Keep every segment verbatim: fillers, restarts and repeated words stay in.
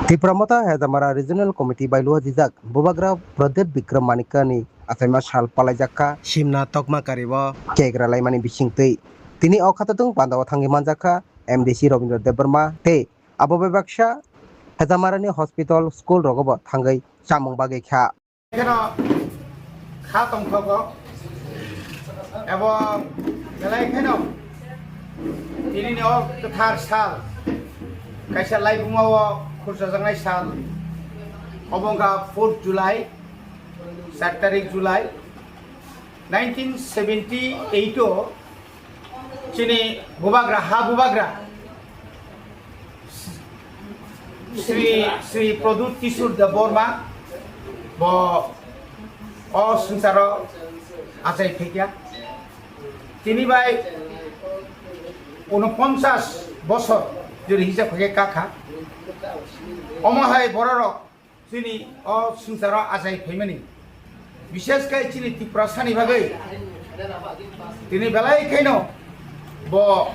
Tipra Motha Hejamara Regional Committee bai luajijak Bubagra Pradyot Bikram Manikya ni achaima sal palaijak kha Simna Tokma Kari o cake ralaimani bisingtwi. Tini o khatatung pandao thangwi manjak kha M D C Robindra Debbarma tei abo bai baksa Hejamara ni hospital school rogo bo thangwi chamung bagwi kha. Kheno kha tongthogo, ebong belai kheno tinini o kwthar sal, kaisa laibuma o khurchajaknai sal, obo wngkha fourth July, char tarik July, nineteen seventy eight o chini bubagra, ha bubagra, Sri, Sri Pradyot Kishore Debbarma bo o swngcharo achai phaikha. Tini bai unoponchas bosor jori hisab khe kakha. Omo hai bororok chini o swngcharo achai phaimani, bishesh khe chini Tiprasani bagwi tini belai kheno bo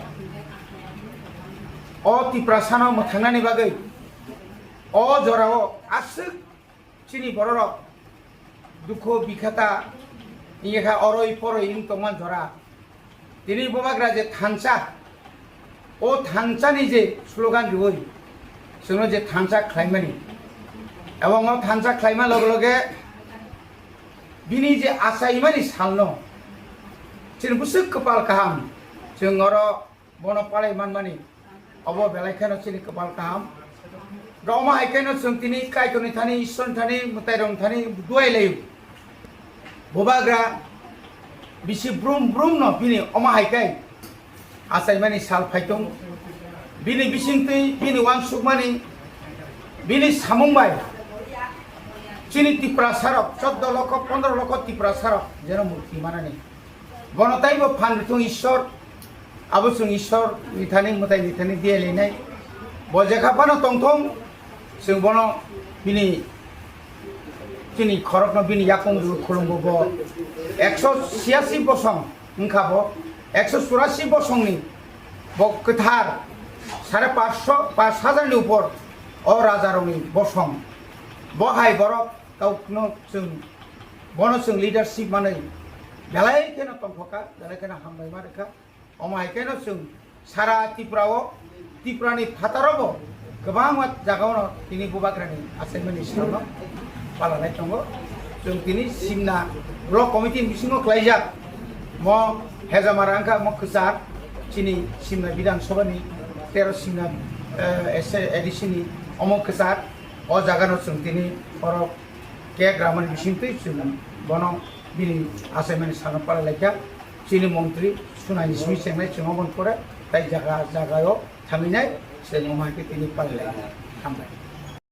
o Tiprasano mwthangnani bagwi o jorao aswk chini bororok dukhu bikhata wngya kha, oroi poroi wng tongma jora. Tini bubagra je thansa, o thansani je slogan riwi chwngno je thansa khlaimani, ebong o thansa khlaima loge loge bini je achaimani salno chini bwswk kwpal kaham, chwng oro bono palai manmani, obo belai kheno chini kwpal kaham. Omo hai kheno chwng tini Kaitorni thani, Ishwarni thani, mwtairokni thani duai laio. Bubagra bisi brum brum no bini omo hai khe achaimani sal phai tong. Bini bisingtwi bini uansukmani, bini samung bai chini Tiprasarok, choddo lokho, pondro lokho Tiprasarok jeno mukti manani. Bono taibo phan rwthung Ishwar, abo chwng Ishwar ni thani, mwtai ni thani diya linai. Bo jekha phano tongthung, chwng bono bini, chini khorokno bini yakung rw khulumbo bo. Ekso siyasi bosong wngkha bo, ekso churasi bosongni bo kwthar sare pansho, panch hajar ni upor o rajarokni bosong. Bo hai borok kaukno chwng, bono chwng leadership manwi belai kheno tongthokha, belai kheno hambai ma rwkha. Omo hai kheno chwng sara Tripura o, Tripura ni phataro bo kwbangma jaga o no tini bubagra ni achaimani sal no palanai tongo. Chwng tini Simna Block Committee ni bisingo khlaijak mo Hejamara wngkha mo kwchar, chini Simna Bidhan Sabha ni tero Simna, eh, A D C ni omo kwchar. O jaga no chwng tini oro cake ramani bisingtwi chwng bono bini achaimani sal no palai laikha. Chini montri sunai ni simi chengnai chwng oboni pore tai jaga jaga o thangwi nai chwng omo hai khe tini palai lai. Hambai.